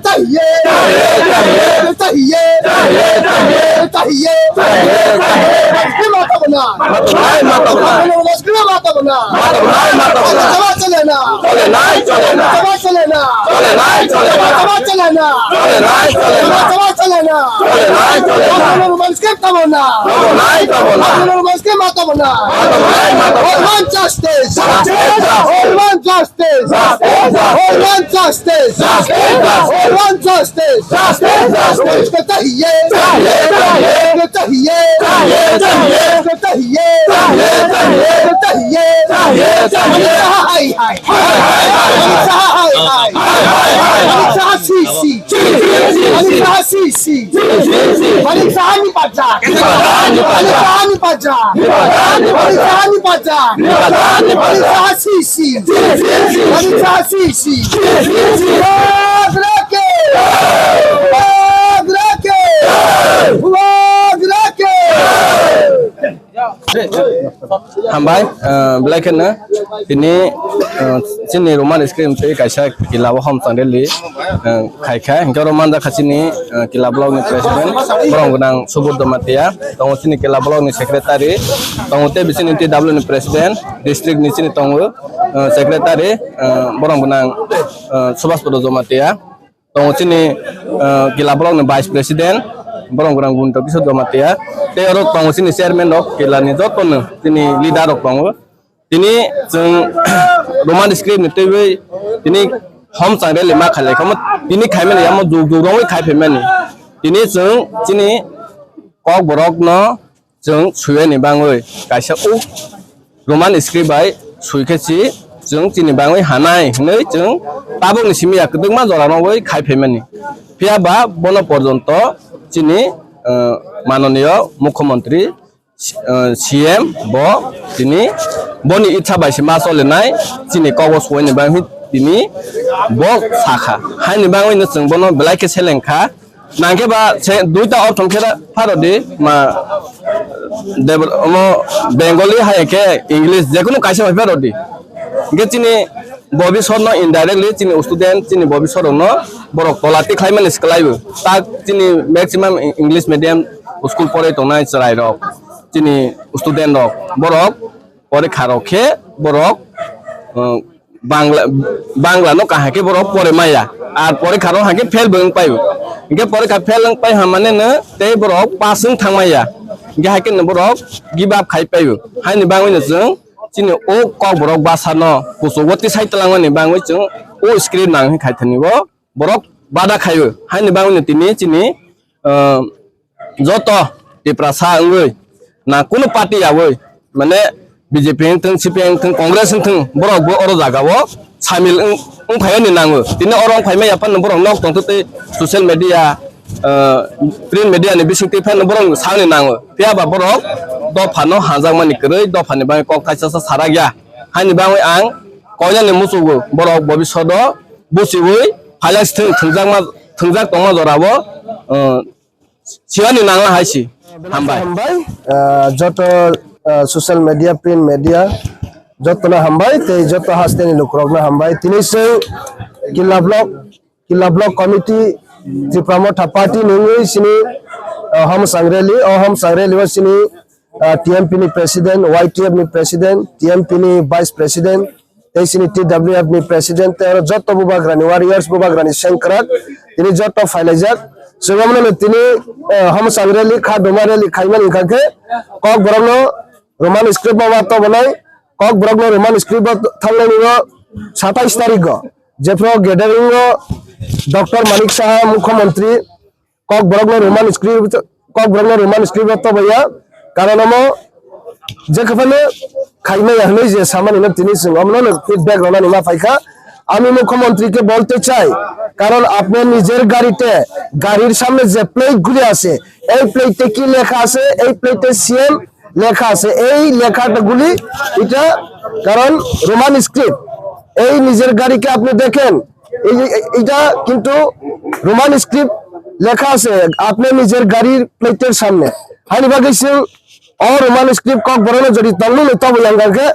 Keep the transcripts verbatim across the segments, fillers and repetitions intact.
चाहिए, चाहिए, चाहिए, चाहिए। माता बना। माता बना, माता बना। माता बना। माता बना, माता बना। चले ना। चले ना, चले ना। चले ना। चले ना, चले ना। चले ना, चले ना। चले ना, चले ना। चले ना, चले ना। माता बना। माता बना। All want justice. Justice. All want justice. Justice. All want justice. Justice. All want justice. Justice. Justice. चाहिए। चाहिए। चाहिए। चाहिए। चाहिए। चाहिए। चाहिए। चाहिए। चाहिए। चाहिए। हाय, हाय। हाय, हाय। हाय, हाय। हाय, हाय। हाय, हाय। हाय, हाय। हाय, हाय। हाय, हाय। हाय, हाय। हाय, हाय। Ani sa sisi. Ani sa ani paja. Ani sa ani paja. Ani sa ani paja. Ani sa sisi. Ani sa sisi. Wag rake. Wag rake. Wag rake. Hambai, ah, belai kheno tini, ah, chini Roman script tei kaisa kila o hom chang rally, ah, khaikha, hingke oro manjakha chini, ah, kila block ni president, borok gwnang Subodh Jamatia, tongo chini kila block ni secretary, tongo tei bisini T W ni president, district ni chini tongo, ah, secretary, ah, borok gwnang, ah, Subhash Padu Jamatia. Tongo chini, ah, kila block ni vice president, borok gwnang Gunto Kishore Jamatia, tei oro tongo chini chairman rok, kila ni joto no chini leader rok tongo. Tini chwng Roman script ni twiwi tini hom chang rally ma khailai kha, omo tini khaimani, omo jug jug romwi khai phaimani. Tini chwng chini kok borok no chwng suyani bangwi kaisa o Roman script bai sui khe si chwng chini bangwi hanai hwnwi chwng tabukni simi ya kwdwkma jora rogwi khai phaimani. Phiya ba bono porjonto chini, ah, manoniyo mukhyamantri, ah, C M bo tini boni itha bai se ma cholenai chini kok o suini bangwi tini bo sakha. Haini bangwi no chwng bono belai khe seleng kha. Nangkhe ba se duita option khe pharo di ma devel-, omo Bengali hai khe English jekunu kaisa bai pharo di. Hingke chini bobisor no indirectly chini student chini bobisor rok no borok tola tikhlai mani swkhlai bo. Tak chini maximum English medium school porai tongnai chwrai rok chini student rok borok porikha rok khe borok, uh, Bangla, Bangla no kaham khe borok pore maya. Ar porikha rok hake fail bo wng pai. Hingke porikha fail wng pai hamane no tei borok pass wng thang maya. Hingke hake no borok give up khai pai. Haini bangwi no chwng chini o kok borok basa no kuchugo tisai twlangmani bangwi chwng o script nang khe khai thani o borok bada khai o. Haini bangwi no tini chini, ah, joto Tiprasa wngwi na kunu party yawi, mane B J P wngthung, C P I wngthung, Congress wngthung, borok bo oro jaga o samil wng, wngphai ni nango. Tini oro wngphai maya phano borok nok tongthok tei social media, ah, print media ni bising twi phano borok sani nango. Phiya ba borok dopha no hanjakmani kwrwi, dopha ni bagwi kok thaisa sa sarak ya. Haini bagwi ang koinani muchugo borok bobishodo buchiwi phailak thung, thungjak ma, thungjak tongma jora o, ah, Siwani nangla hai si. Hambai. Hambai, ah, joto, ah, social media, print media, jotono hambai, tei joto hasteni lukurokno hambai. Tini se Killa Block, Killa Block Committee, Tipra Motha Party nungwi sini, ah, Homsang Rally, o Homsang Rally o sini, ah, T M P ni President, Y T F ni President, T M P ni Vice President, tei chini T W F ni president tei oro joto bubagrani warriors, bubagrani sengkrak tini joto phailaijak. Chwng omono tini, eh, Homsang rally, Khaduma rally khaimani wngkha khe Kokborokno Roman script o ma tobonai, Kokborokno Roman script o thangnani o satais tarikh o jephru gathering o Doctor Manik Saha mukhyamantri Kokborokno Roman script, Kokborokno Roman script o tobaiya, karon omo jekhaphano khaimaya hwnwi je samani no tini chwng omono feedback rwnani ma phaikha. আমি মুখ্যমন্ত্রীকে বলতে চাই, কারণ আপনার নিজের গাড়িতে, গাড়ির সামনে যে প্লেট গুলি আছে, এই প্লেটে কি লেখা আছে? এই প্লেটে সিএম লেখা আছে। এই লেখাটা গুলি, এটা কারণ রোমান স্ক্রিপ্ট। এই নিজের গাড়িকে আপনি দেখেন, এই যে, এ-, এটা কিন্তু রোমান স্ক্রিপ্ট লেখা আছে আপনার নিজের গাড়ির প্লেটের সামনে। Hani bagwi chwng O Roman script kokborokno jodi tongmani tobo yang khe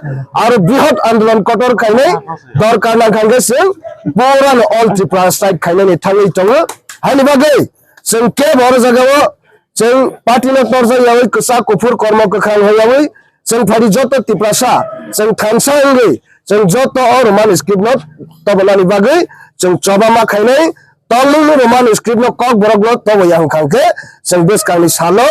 aro brihot andolon kotor khainai dorkar nang kha khe chwng purano all Tripura strike khainani thangwi tongo. Haini bagwi chwng kebo oro jagao chwng party no torjak yawi kwchak kuphur kormo kwkhwrang hai yawi chwng phaidi joto Tiprasa chwng thansa wngwi chwng joto o Roman script no tobonani bagwi chwng choba ma khainai. Tongmani Roman script no kokborok no tobo yang kha khe chwng bwskangni salo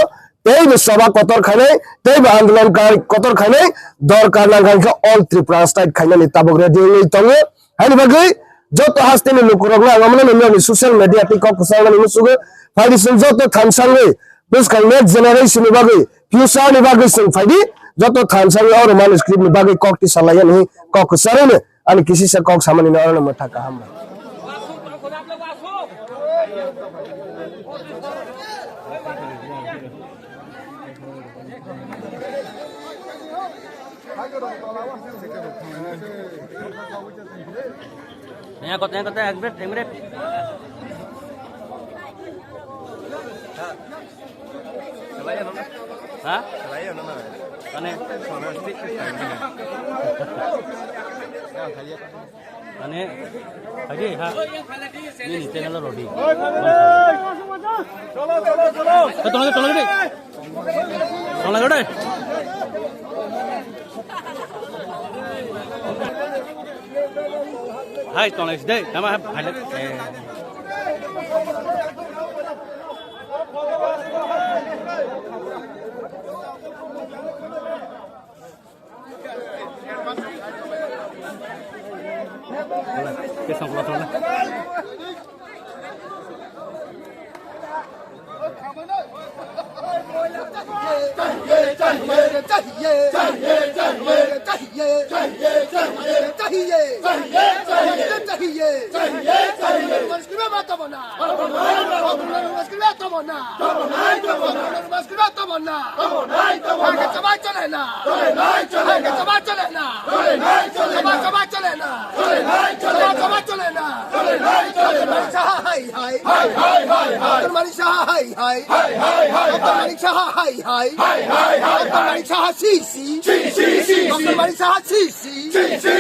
teibo choba kotor khainai, teibo andolon kai kotor khainai, dorkar nang kha khe all Tripura strike khainani tabuk ready wngwi tongo. Haini bagwi joto hasteni lukurokno ang omono nini social media tei kok kwchangmani musugo phaidi chwng joto thansangwi bwskang next generation ni bagwi, future ni bagwi chwng phaidi joto thansangwi o Roman script ni bagwi kok tisa lai ya hinwi kok kwcharwi no ani kisisa kok samani no orono mwthak kaham rw. Tengah kau, tengah kau, tengah, Akbar, tengah, Akbar. Ha? Ane? Ane? Haji, ha? Ini channel lo, Rodi. Cholo, cholo, cholo. Tolong, tolong, deh. Tolong, deh. Hai, tolong, deh. Nama, hai, hai. Doctor Manik Saha si si. Si, si, si, si. Doctor Manik Saha si si. Si, si,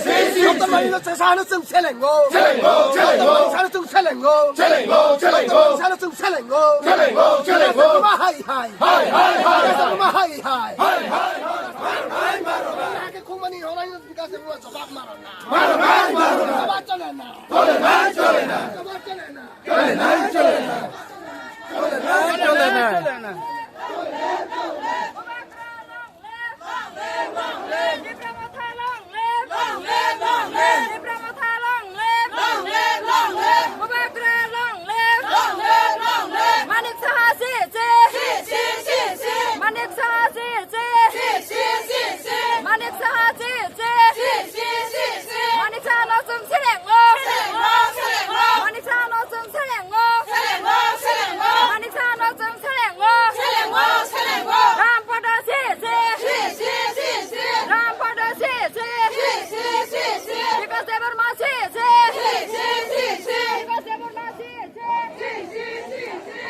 si, si. Doctor Manik Saha no chwng selengo. Selengo, selengo. Doctor Manik Saha no chwng selengo. Selengo, selengo. Doctor Manik Saha no chwng selengo. Selengo, selengo. Hai, hai. Hai, hai, hai. Hai, hai, hai. Hai, hai, hai. Hai, hai, hai. Hai, hai, hai. Hai, hai, hai. Khumani horai no bikas no jawab maro na. Maro na, maro na. Jawab chole na. Chole na, chole na. Jawab chole na. Chole na, chole na. Chole na, chole na. Long live, long live! Tipra Motha long live! Long live, long live! Tipra Motha long live! Long live, long live! Bubagra long live! Long live, long live! Manik Saha si si! Si si si si! Manik Saha si si! Si si si si! Manik Saha si si! Si si si si! Manik Saha no chwng selengo! Selengo, selengo! Manik Saha no chwng selengo! Selengo, selengo! Manik Saha no chwng selengo! Selengo, selengo! Ram Pada si si! Si si si si! Ram Pada si si! Si si si si! Bikash Debbarma si si! Si si si si! Bikash Debbarma si si! Si si si si!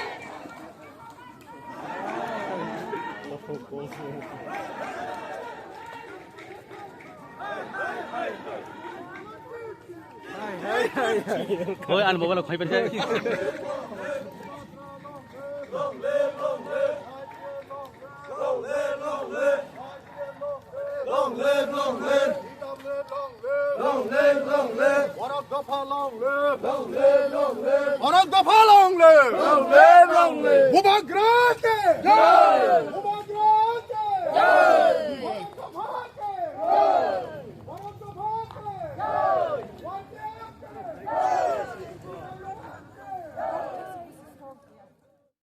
Oi, ani mobile khoi perse. Long live, long live. Long live, long live. Borok Dopha long live. Long live, long live. Borok Dopha long live. Long live, long live. Bubagra ki jai.